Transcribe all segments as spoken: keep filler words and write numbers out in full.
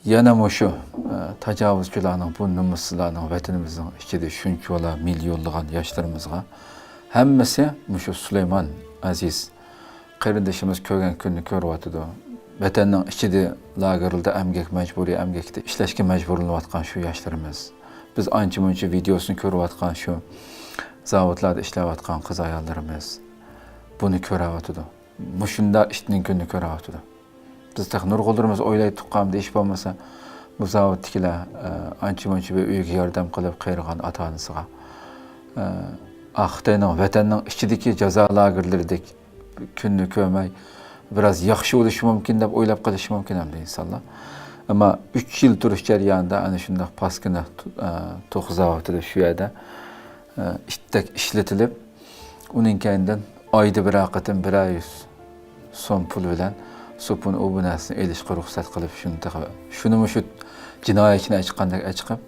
يەنە مۇشۇ، ئە، تاجاۋۇزچىلارنىڭ، بۇ نومۇسسىزلارنىڭ ۋەتىنىمىزنىڭ ئىچىدە شۇنچىۋالا مىليونلىغان ياشلىرىمىزغا، ھەممىسى مۇشۇ سۇلايمان ئەزىز قېرىندىشىمىز كۆرگەن كۈننى كۆرۈۋاتىدۇ. ۋەتەننىڭ ئىچىدە لاگېرلاردا ئەمگەك، مەجبۇرىي ئەمگەكتە ئىشلەشكە مەجبۇرلىنىۋاتقان شۇ ياشلىرىمىز. بىز ئانچە-مۇنچە ۋىدېئوسىنى كۆرۈۋاتقان شۇ زاۋۇتلاردا ئىشلەۋاتقان قىز-ئاياللىرىمىز بۇنى كۆرۈۋاتىدۇ. مۇشۇنداق ئىتنىڭ كۈنىنى كۆرۈۋاتىدۇ. بىز تېخى نۇرغۇنلىرىمىز ئويلايتتۇققۇ، ھېچ بولمىسا بۇ زاۋۇتتىكىلەر، ئە، ئانچە-مۇنچە بىر ئۆيگە ياردەم قىلىپ قېرىغان ئاتا-ئانىسىغا، ئە، ئا، خىتاينىڭ ۋەتەننىڭ ئىچىدىكى جازا لاگېرلىرىدەك كۈننى كۆرمەي، بىراز ياخشى بولۇشى مۇمكىن دەپ ئويلاپ قېلىشى مۇمكىن ئەمدى ئىنسانلار. ئەمما ئۈچ يىل تۇرۇش جەريانىدا ئەنە شۇنداق پاسكىنا، ئە، توخۇ زاۋۇتىدا شۇ يەردە، ئە، ئىتتەك ئىشلىتىلىپ، ئۇنىڭ كەينىدىن ئايدا بىرەر قېتىم بىرەر يۈز سوم پۇل بىلەن سوپۇن ئۇ بۇ نەرسىنى ئېلىشقا رۇخسەت قىلىپ، شۇنى تېخى، شۇنىمۇ شۇ جىنايەتچىنى ئەچىققاندەك ئەچىقىپ،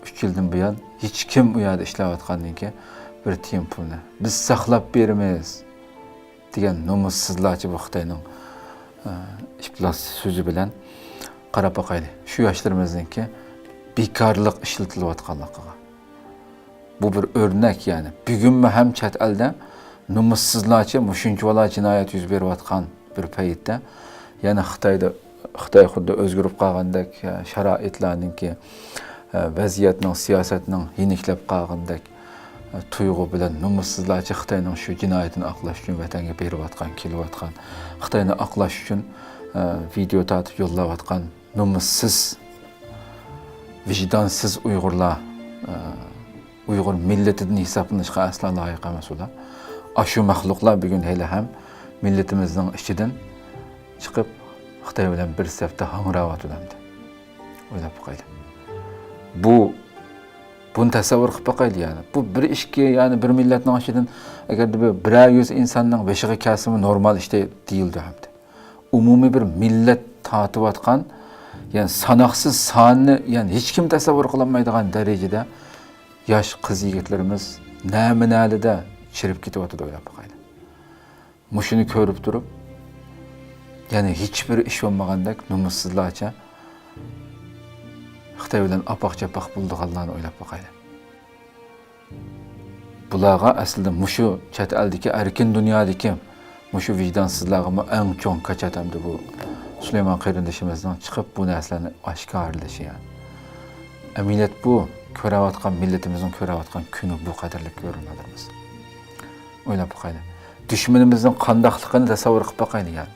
ئۈچ يىلدىن بۇيان ھېچكىم ئۇ يەردە ئىشلەۋاتقاندىن كېيىن بىر تىيىن پۇلنى بىز ساقلاپ بېرىمىز دېگەن نومۇسسىزلارچە بۇ خىتاينىڭ، ئە، ئىپلاس سۆزى بىلەن قاراپ باقايلى. شۇ ياشلىرىمىزنىڭكى بىكارلىق ئىشلىتىلىۋاتقانلىقىغا. بۇ بىر ئۆرنەك، يەنى بۈگۈنمۇ ھەم چەت ئەلدە نومۇسسىزلارچە مۇشۇنچىۋالا جىنايەت يۈز بېرىۋاتقان بىر پەيتتە، يەنە خىتايدا، خىتاي خۇددى ئۆزگىرىپ قالغاندەك، شارائىتلارنىڭكى، ۋەزىيەتنىڭ، سىياسەتنىڭ يېنىكلەپ قالغىنىدەك تۇيغۇ بىلەن نومۇسسىزلارچە خىتاينىڭ شۇ جىنايىتىنى ئاقلاش ئۈچۈن ۋەتەنگە بېرىۋاتقان، كېلىۋاتقان، خىتاينى ئاقلاش ئۈچۈن ۋىدېئو تارتىپ يوللاۋاتقان نومۇسسىز، ۋىجدانسىز ئۇيغۇرلار، ئە، ئۇيغۇر مىللىتىدىن ھېسابلىنىشقا ئەسلا لايىق ئەمەس ئۇلار. ئاشۇ مەخلۇقلار بۈگۈن ھېلىھەم مىللىتىمىزنىڭ ئىچىدىن چىقىپ، خىتاي بىلەن بىر سەپتە ھاڭراۋاتىدۇ ئەمدى. ئويلاپ باقايلى. بۇ، بۇنى تەسەۋۋۇر قىلىپ باقايلى، يەنى. بۇ بىر ئىككى، يەنى بىر مىللەتنىڭ ئىچىدىن ئەگەردە بىر، بىرەر يۈز ئىنساننىڭ بېشىغا كەلسىمۇ نورمال ئىش دەيدۇ ئەمدى. ئومۇمىي بىر مىللەت تارتىۋاتقان، يەنى ساناقسىز ساننى، يەنى ھېچكىم تەسەۋۋۇر قىلالمايدىغان دەرىجىدە ياش قىز-يىگىتلىرىمىز نەمە-نەلىدە چىرىپ كېتىۋاتىدۇ، ئويلاپ باقايلى. مۇشۇنى كۆرۈپ تۇرۇپ، يەنى ھېچبىر ئىش بولمىغاندەك نومۇسسىزلارچە خىتاي بىلەن ئاپاق-چاپاق بولىدىغانلارنى ئويلاپ باقايلى. بۇلارغا ئەسلىدە مۇشۇ چەت ئەلدىكى، ئەركىن دۇنيادىكى مۇشۇ ۋىجدانسىزلارغىمۇ ئەڭ چوڭ كاچات ئەمدى بۇ سۇلايمان قېرىندىشىمىزنىڭ چىقىپ بۇ نەرسىلەرنى ئاشكارىلىشى، يەنى. ئەمەلىيەت بۇ كۆرۈۋاتقان مىللىتىمىزنىڭ كۆرۈۋاتقان كۈنى بۇ، قەدىرلىك كۆرۈرمەنلىرىمىز. ئويلاپ باقايلى. دۈشمىنىمىزنىڭ قانداقلىقىنى تەسەۋۋۇر قىلىپ باقايلى، يەنى.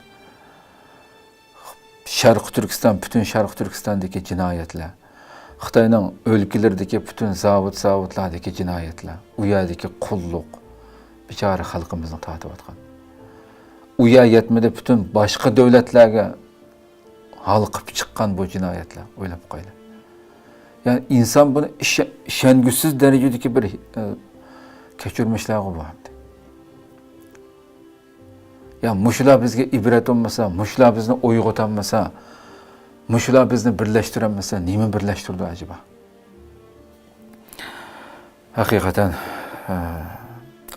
شەرقىي تۈركىستان، پۈتۈن شەرقىي تۈركىستاندىكى جىنايەتلەر، خىتاينىڭ ئۆلكىلىرىدىكى پۈتۈن زاۋۇت-زاۋۇتلاردىكى جىنايەتلەر، ئۇ يەردىكى قۇللۇق، بىچارە خەلقىمىزنى تارتىۋاتقان. ئۇ يەر يەتمىدى، پۈتۈن باشقا دۆلەتلەرگە ھالقىپ چىققان بۇ جىنايەتلەر، ئويلاپ باقايلى. يەنى ئىنسان بۇنى ئىش-، ئىشەنگۈسىز دەرىجىدىكى بىر، ئە، كەچۈرمىشلەرغۇ بۇ ئەمدى. يا مۇشۇلار بىزگە ئىبرەت بولمىسا، مۇشۇلار بىزنى ئويغىتالمىسا، مۇشۇلار بىزنى بىرلەشتۈرەلمىسە، نېمە بىرلەشتۈرىدۇ ئەجەبا؟ ھەقىقەتەن، ئە،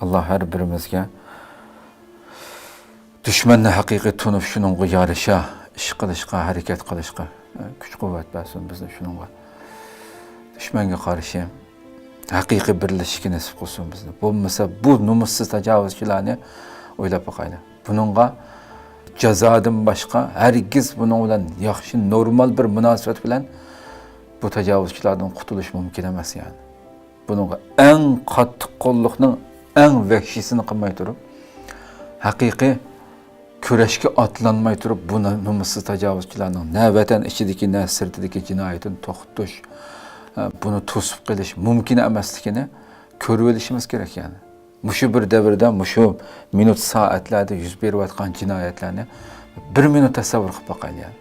ئاللا ھەر بىرىمىزگە دۈشمەننى ھەقىقىي تونۇپ، شۇنىڭغا يارىشا ئىش قىلىشقا، ھەرىكەت قىلىشقا، ئە، كۈچ-قۇۋۋەت بەرسۇن بىزنى شۇنىڭغا. دۈشمەنگە قارشى ھەقىقىي بىرلىشىشكە نېسىپ قىلسۇن بىزنى. بولمىسا بۇ نومۇسسىز تاجاۋۇزچىلارنى ئويلاپ باقايلى. بۇنىڭغا جازادىن باشقا ھەرگىز بۇنىڭ بىلەن ياخشى، نورمال بىر مۇناسىۋەت بىلەن بۇ تاجاۋۇزچىلاردىن قۇتۇلۇش مۇمكىن ئەمەس، يەنى. بۇنىڭغا ئەڭ قاتتىق قوللۇقنىڭ ئەڭ ۋەھشىيسىنى قىلماي تۇرۇپ، ھەقىقىي كۈرەشكە ئاتلانماي تۇرۇپ، بۇ نومۇسسىز تاجاۋۇزچىلارنىڭ نە ۋەتەن ئىچىدىكى، نە سىرتىدىكى جىنايىتىنى توختىتىش، ئە، بۇنى توسۇپ قېلىش مۇمكىن ئەمەسلىكىنى كۆرۈۋېلىشىمىز كېرەك، يەنى. مۇشۇ بىر دەۋردە، مۇشۇ مىنۇت سائەتلەردە يۈز بېرىۋاتقان جىنايەتلەرنى بىر مىنۇت تەسەۋۋۇر قىلىپ باقايلى، يەنى.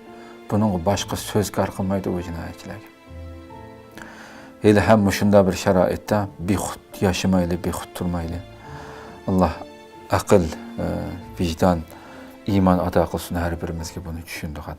بۇنىڭغا باشقا سۆز كار قىلمايدۇ بۇ جىنايەتچىلەرگە. ھېلىھەم مۇشۇنداق بىر شارائىتتا بىخۇد ياشىمايلى، بىخۇد تۇرمايلى. ئاللا ئەقىل، ئە، ۋىجدان، ئىمان ئاتا قىلسۇن ھەر بىرىمىزگە بۇنى چۈشىنىدىغان.